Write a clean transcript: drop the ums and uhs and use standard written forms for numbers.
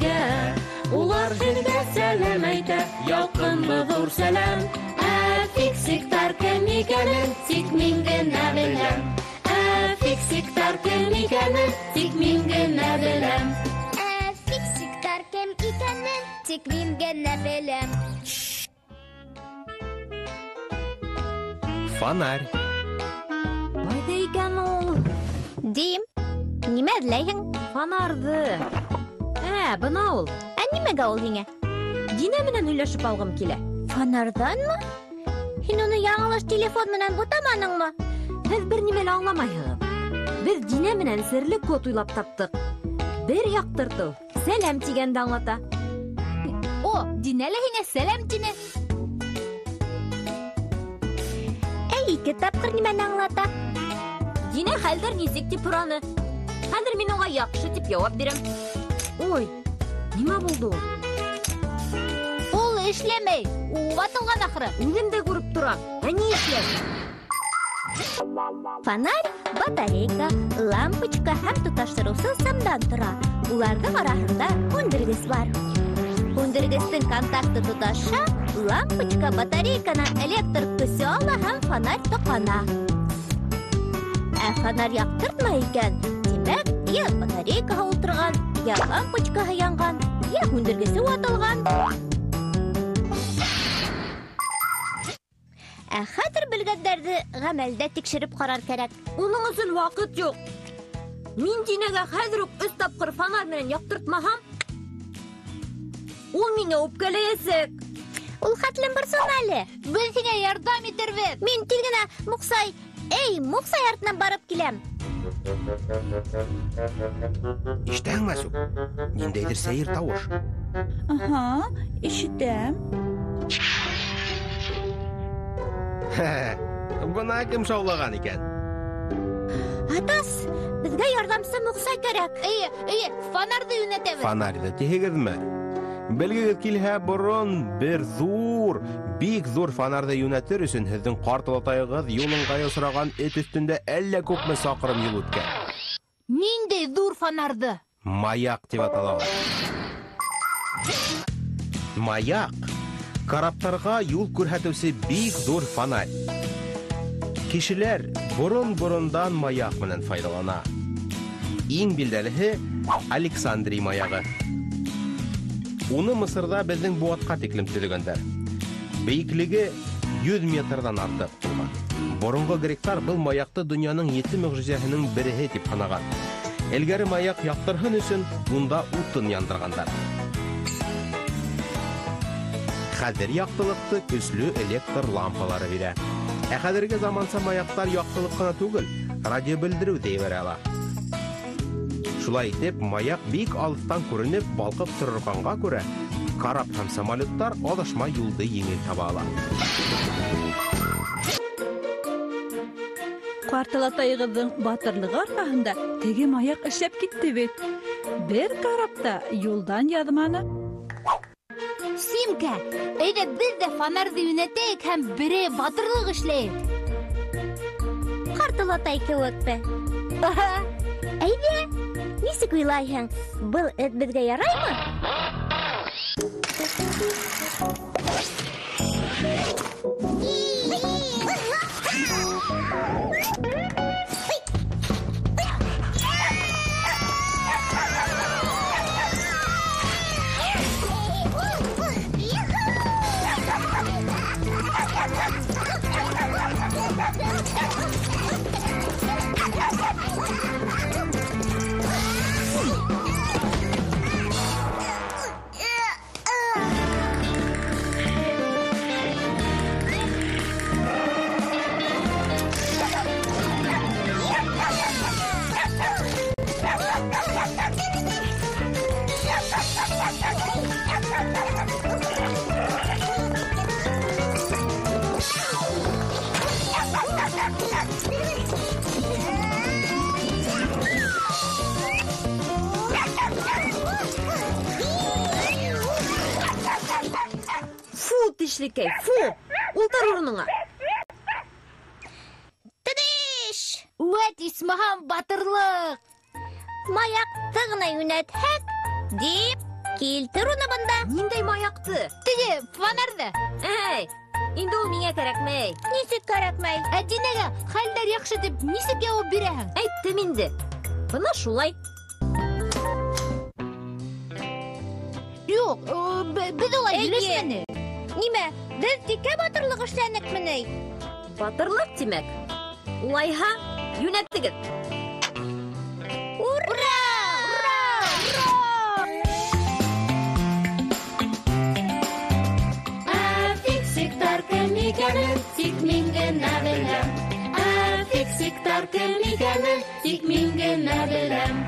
бергә. Улар һеҙгә сәләм әйтә, ялҡынлы ҙур сәләм. Ә фиксиктар кем икәнен тик мин генә беләм. Ә фиксиктар кем икәнен тик мин генә беләм. Ә фиксиктар кем икәнен тик мин генә беләм. Фонарь. Ҡайҙа икән ул? Дим, нимә эҙләйһең? Фонарҙы. Ә, бына ул. Ә нимәгә ул һиңә? Динә менән һөйләшеп алғым килә. Фонарҙанмы? Һин уны яңылыш телефон менән бутаманыңмы? Һеҙ бер нимә лә аңламайһығыҙ. Беҙ Динә менән серле код уйлап таптыҡ. Бер яҡтыртыу сәләм тигәнде аңлата. О, Динә лә һиңә сәләм тине. Ә ике тапҡыр нимәне аңлата? Динә хәлдәр нисек тип һораны. Хәҙер мин уға яҡшы тип яуап бирәм. Ой, нимә булды ул? Ул эшләмәй, ватылған ахыры. Үҙем дә күреп торам. Ә ни эшләп? Фонарь, батарейка, лампочка һәм тоташтырыусы сымдан тора. Уларҙың араһында һүндергес бар. Һүндергестең контакты тоташа, лампочка батарейканан электр көсө ала һәм фонарь тоҡана. Ә фонарь яҡтыртмай икән, тимәк, йә батарейкаһы ултырған, йә лампочкаһы янған, йә һүндергесе ватылған. Ә хәҙер белгәндәрҙе ғәмәлдә тикшереп ҡарар кәрәк. Уның өсөн ваҡыт юҡ. Мин Динәгә хәҙер үк 3 тапҡыр фонарь менән яҡтыртмаһам, ул миңә үпкәләйәсәк. Ул хәтлем борсолма әле. Беҙ һиңә ярҙам итербеҙ. Мин тиҙ генә Муҡсай, эй, Муҡсай артынан барып киләм. Ишетәһеңме, Әсүк? Ниндәйҙер сәйер тауыш. Аһа, ишетәм. Хә, бына кем шаулаған икән. Атас, беҙгә ярҙамсы Муҡсай кәрәк. Эйе, эйе, фонарҙы йүнәтәбеҙ. Фонарҙы тиһегеҙме? Белгегеҙ килһә, борон бер ҙур, бик ҙур фонарҙы йүнәтер өсөн һеҙҙең ҡарт олатайығыҙ юл ыңғайы осраған эт өҫтөндә әллә күпме саҡрым юл үткән. Ниндәй ҙур фонарҙы? Маяк тип атала ул. Маяк караптарға юл күрһәтеүсе бик ҙур фонарь. Кешеләр борон-борондан маяк менән файҙалана. Иң билдәлеһе Александрий маягы. Уны Мысырҙа беҙҙең быуатҡа тиклем төҙөгәндәр. Бейеклеге 100 метрҙан артыҡ булған. Боронғо гректар был маякты донъяның 7 мөғжизәһенең береһе тип һанаған. Элгәре маяк яҡтырһын өсөн унда утын яндырғандар. Хәҙер яҡтылыҡты көслө электр лампалары бирә. Ә хәҙерге заманса маяктар яҡтылыҡ ҡына түгел, радио белдереү ҙә ебәрә ала. Шулай итеп, маяк бик алыҫтан күренеп, балҡып торғанға күрә, карап һәм самолеттар аҙашмай юлды еңел таба ала. Ҡартылатайығыҙҙың батырлығы арҡаһында теге маяк эшләп китте бит. Бер карап та юлдан яҙманы. Симка, әйҙә беҙ ҙә фонарҙы йүнәтәйек һәм берәй батырлыҡ эшләйек. Ҡартылатай кеүекме? Аһа. Әйҙә, нисек уйлайһың, был эт беҙгә яраймы? Фу, тешлекәй, фу! Ултыр урыныңа! Тыдыш! Үәт, исмаһам, батырлыҡ! Маяҡты ғына йүнәтһәк, дип. Килтер уны бында. Ниндәй маяҡты? Теге фонарҙы. Эй, инде ул миңә кәрәкмәй. Нисек кәрәкмәй? Ә Динәгә хәлдәр яҡшы тип нисек яуап бирәһең? Әйттем инде. Бына шулай. Юҡ, беҙ улай Эйе. һөйләшмәнек. Нимә, беҙ тикә батырлыҡ эшләнекме ни? Батырлыҡ тимәк. Улайһа, йүнәттегеҙ. Ура! Ура! Ура! Ә фиксиктар кем икәнен тик мин генә беләм. Ә фиксиктар кем икәнен тик мин генә беләм.